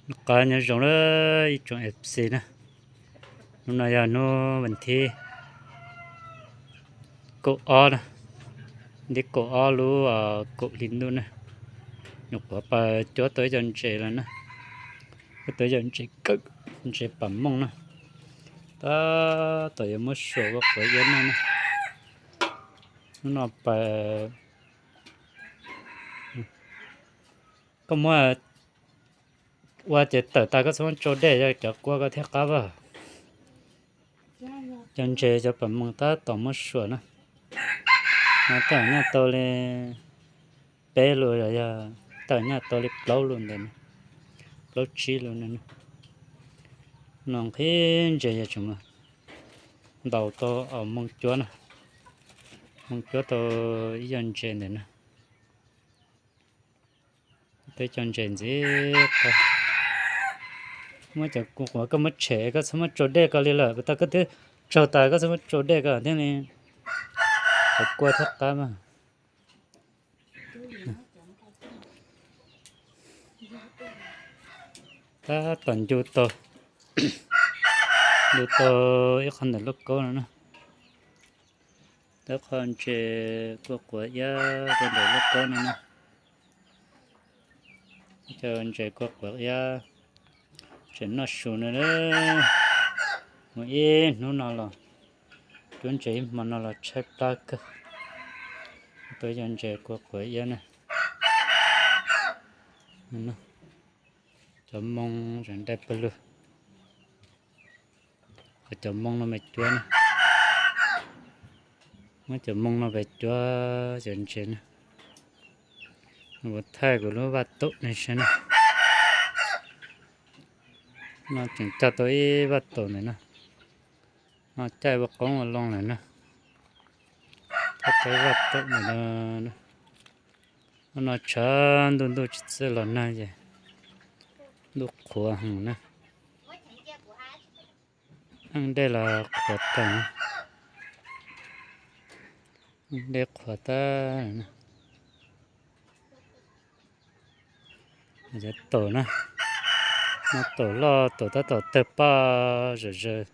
Noj qab nyob zoo na ib tsoom F C na. Hnub no yog hnub vas thib kaum ob na, thib kaum ob lub kaum hli ntuj na. Nyuam qhuav pais cuab tau ib co ntses los na, cuab tau ib co ntses kawm, ntses pam mooj na. Tab tom yuav muab suam ua quav iab noj na. Hnub no pais, koj muab ua ces tawm tas koj txhob muab tsau dej, yog cov kua koj thiaj qab vaj. Cov ntses cov pam mooj tab tom muab suam na. No tawm nyaj tau li peb lus los yog tawm nyaj tau li plaub lus ntawd, plaub tsib lus na. No nqhis ntses yog tseem ntaus tau moo cuab na, moo cuab tau ib co ntses ntawm na. Peb co ntses ntxiv, muab cov kua quav koj muab tshem koj txhob muab tsau dej ko li lawm, puas tau? Koj twb tsaug tas koj txhob muab tsau dej ko thiaj li cov kua thiaj qab mas. Tab tom ncu tau, ncu tau ib qho ntawm lub kaub no na. Tab qho ntses kua quav iab rau ntawm lub kaub no na. Cov ntses kua quav iab tseem noj su no. Mus ib hnub no los, cuab ntses ib hmo no los tshaib plab kawg. Tau cov ntses kua quav iab na. Cov moo tseem dai pawg lug. Cov moo no mas cuab na, muab cov moo no pes cuab cov ntses na. Kuv thaij kuv lub vaj taum nej saib na. No tseem cog tau ib vaj taum ntawm no. No caij ua qoob ua loo lawm na. Thaij tau ib vaj taum ntawm no. Hnub no tshav ntuj, ntuj tsis txawj los nag ces ntuj qhuav heev na. Eeb dej los qhuav tag, dej qhuav tag. Cov taum na, no taum loj taum tab tom tawg paj zom zaws,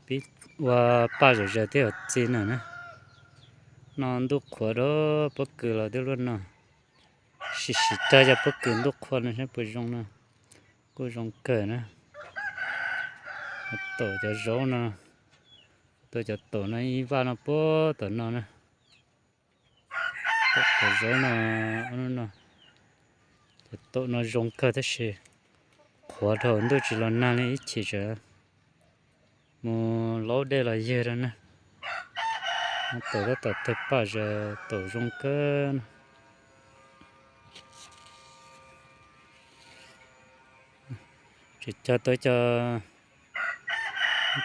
pib ua paj zom zaws twb yuav txi na na. No ntuj qhuav rau pob kws los twb luaj no. Sim sim cog cov pob kws ntuj qhuav no saib puas zoo no. Kuj zoo kawg na. Taum cov zaub no, tau cov taum no ib vaj no puag tom no na. Taum cov zaub no, no, cov taum no zoo kawg tab sis qhuav dhau ntuj tsis los nag li ib chim tseem mus laub dej los ywg rau na. Taum tab tom tawg paj zom zaws, taum zoo kawg na. Tseem cog tau cov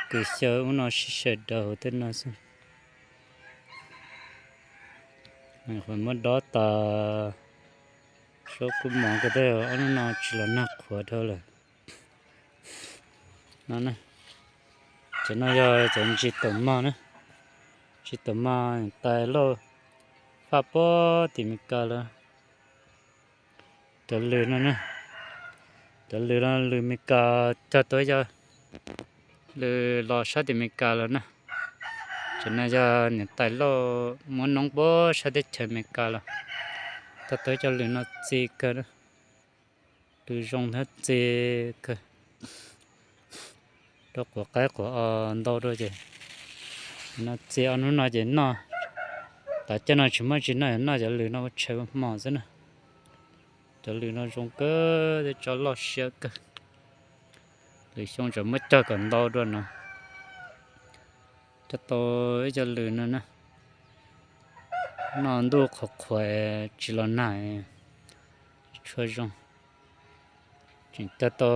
kws xyaw ub no sib sawv daws hauv tej no xwb. Qhuav muab dob tas, suab kub mov ko tej ob hnub no tsis los nag qhuav dhau lawm. No, cov no yog cov ntsis taum mog na, ntsis taum mog tais lauj, faj puag tim Meskas lawm. Cov lws no, cov lws no lws Meskas cog tau yog lws los sab tim Meskas lawm na. Cov no yog niam tais lauj muab noob puag sab teb chaws Meskas los cog tau cov lws no txi kawg na. Lws zoo thiab txi kawg. Rau quav qaib quav os ntau dua ces no txi ob hnub no ces noj. Tav caij no tsis muaj tsis noj, noj cov lws no ua tshais ua hmo xwb na. Cov lws no zoo kawg thiab tso loj siab kawg. Lwm xyoo tseem muab cog kom ntau dua no. Cog tau ib co lws no na. No ntuj qhuav qhuav tsis los nag, tsis tshua zoo. Tseem cog tau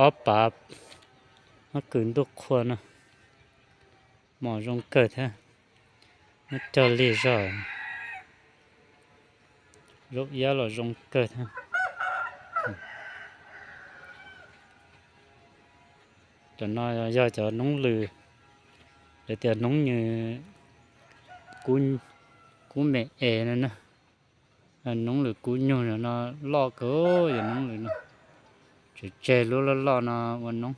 ob pav, ob kws ntuj qhua no, mos zoo kawg thiab. Muab cog lig zog, zaub iab los zoo kawg thiab. Cov no yog cov noob lws, lawv tias noob nws kub me es no na. Noob lws kub nyug no loj kawg, yog noob lws no. Tseg tseg lub loj loj no ua noob.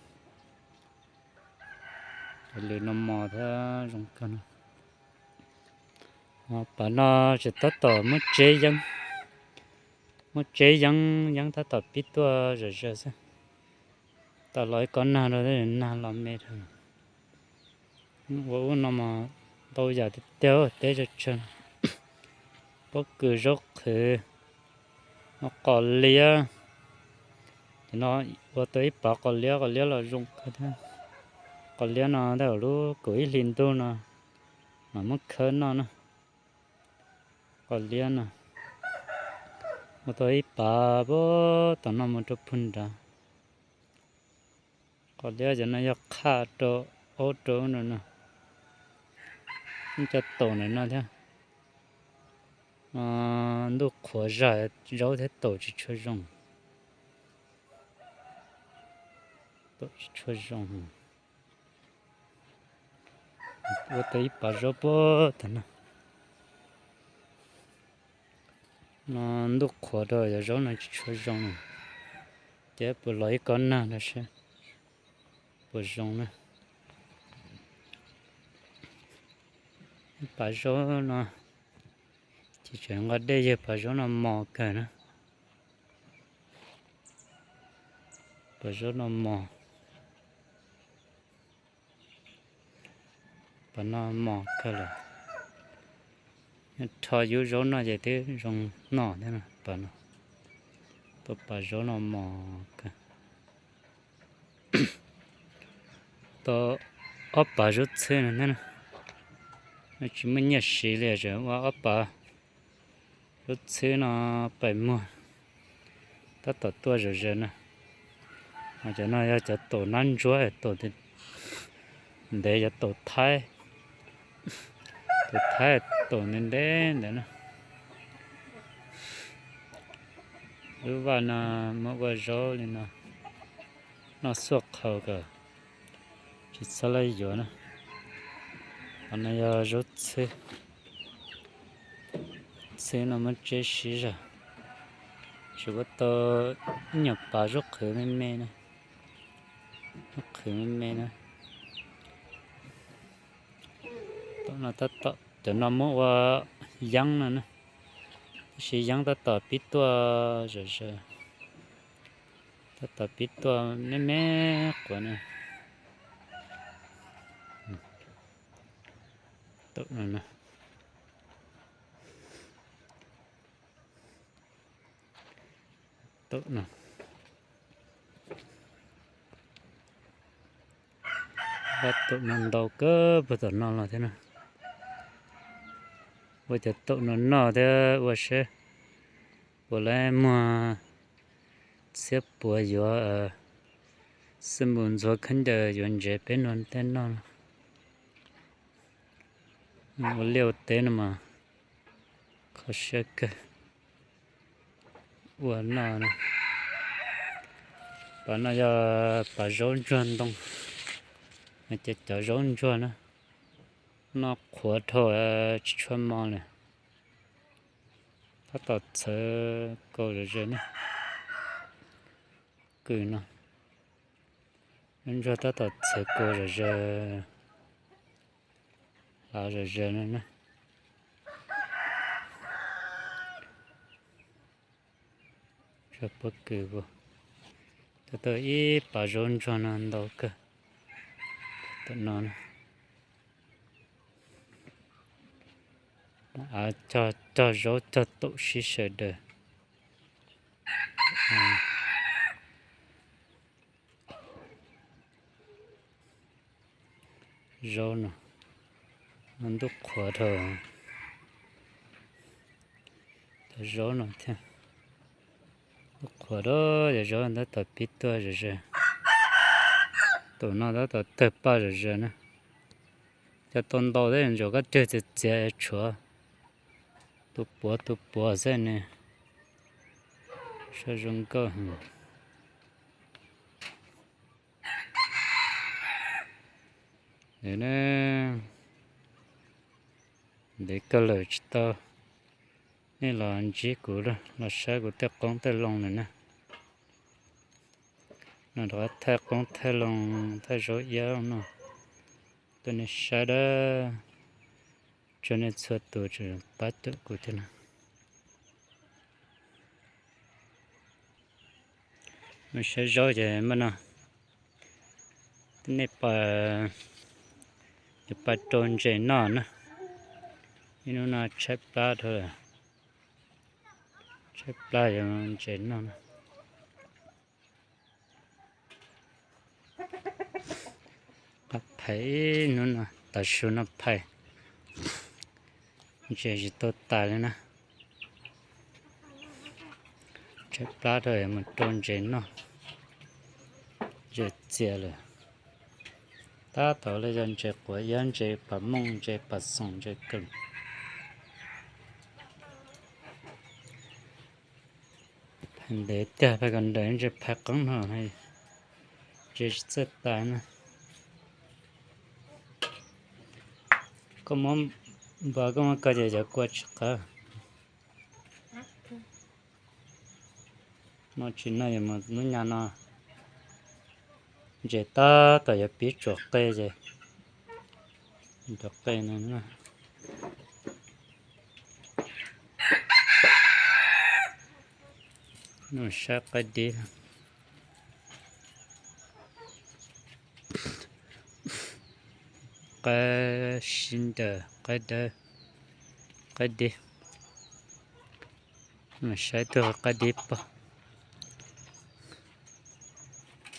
Cov lws no mos thiab zoo kawg no. Pas no tseem tab tom muab tseb yeeb, muab tseb yeeb, yeeb tab tom pib tuaj zom zaws xwb. Tau los ib kob nag rau, nag los me dhau. Ua ub no mas ntau yam tiag tiag, teb tsawg tsawg. Pob kws, zaub qhwv, qos liab. Ces no ua tau ib pas qos liab, qos liab los zoo kawg thiab. Qos liab no tej zaum lub kaum ib hlis ntuj no mam muab khawb noj na. Qos liab no ua tau ib pas puag tom no mus rau puag nrad. Qos liab cov no yog qhaj rau aub rau no no. Cov taum ntawm no thiab. Ntuj qhuav zag, zaub thiab taum tsis tshua zoo. Taum tsis tshua zoo. Ua tau ib pas zaub puag tom no. No ntuj qhuav rau, yog zaub no tsis tshua zoo. Ces puas los ib kob nag rau seb puas zoo na. Pas zaub no ces tseem nqa dej yawg, pas zaub no mos kawg na. Pas zaub no mos. Pas no mos kawg lawm. Rho yub zaub noj ces twb zoo noj thiab. Pas no, tau pas zaub no mos kawg. Tau ob pas zaub txhwb no thiab. Tsis muaj nyiaj siv li, tseem ua ob pas zaub txhwb no pais muag. Tab tom tuaj zom zaws na. Cov no yog cov taum nab ntsuab, taum ntev, cov taum thaib. Taum thaib taum ntev ntev ntawd na. Lub vaj no muab ua zaub li no, noj xuaj qhaus kom tsis txhob laj yuav na. Qhov no yog zaub txhwb. Txhwb no muab tseb siv zog. Tseem ua tau ib nyuag pas zaub qhwv me me na. Zaub qhwv me me na. Cov no muab ua yeeb no na. Tab sis yeeb tab tom pib tuaj zom zaws. Tab tom pib tuaj me me quav na. Taum no, taum no, tab taum no ntau kawg puag tom no los thiab na. Ua cov taum no noj thiab ua seb puas lawv muag txhiab puav yuav xwb npus ntxhuav khaub ncaws yuav ntsev peb nua tej noj no. Ua liaj ua teb no mas kho siab kawg. Ua noj, pas no yog pas zaub ntsuag ntoo, ces cov zaub ntsuag na, noj qhuav dhau tsis tshua mos li. Tab tom txhawv kaus zom zaws ne. Kws no, zaub ntsuag tab tom txhawv kaus zom zaws, hlav zom zaws no na. Pob kws, tau ib pas zaub ntsuag no ntau kawg. Tam no av cog zaub cog taum sib sawv daws. Zaub no, ntuj qhuav dhau, cov zaub no thiab. Ntuj qhuav dhau, cov zaub tab tom pib tuaj zom zaws. Tus no tab tom tawg paj zom zaws na. Cov tau ntau thiab, ntsaum koj cawg txias txias tshuav tus puav tus puav xwb ne. Saib zoo nkauj heev. Ntev kawg lawm tsis tau nej los ntsib kuv los saib kuv tej qoob tej loo lawm na. No rov qab thaij qoob thaij loo thaij zaub iab no tuaj nej saib dab. Tsuas nej txhua tus tseem pab tuaj kuv thiab no. Mus saib zaub ces npaj no, nej pais, yuav pais rau ntses noj na. Ib hnub no tshaib plab dhau lawm, tshaib plab yuav ntses noj na. Phais ib hnub no, tav su no phais, ntses tsis tau tas li na. Tshaib plab dhau mus rau ntses noj, ntses txias lawm. Tab tom los yog ntses quav iab, ntses pas mooj, ntses pas xoom, ntses kawm. Phais ntev tiag, phais kom ntev ntses phais qeeb no, ntses tsis txawj tas na. Koj muab npog koj muab koj ces cov kua tsis qab. Noj tsis noj yuav mus hnub nyoog no, ntses tab tom yuav pib tsuam qe ces, tsuam qe no. Noj saib qaib dib, qaib sib ncaws, qaib dawb, qaib dib. Saib tus qaib dib poj,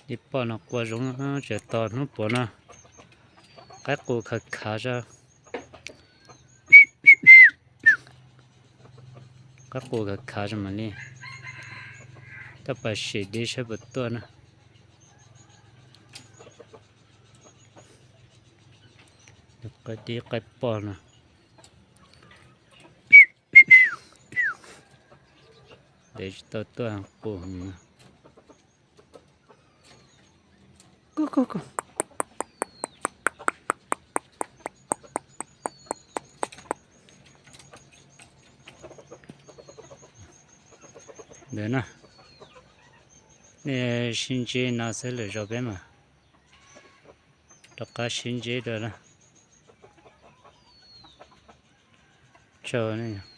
dib poj no qua zoo, tseem tos hnub puav no. Qaib qus khav khav zog, qaib qus khav khav zog mam li, tab pas sim dib saib puas tuaj na. Qaib dib qaib poj no, ntev tsis tau tuaj qus heev. Ntawd na, nej sib ntsib no xwb, lwm zaus peb mam rov qab sib ntsib dua na. Tsaug.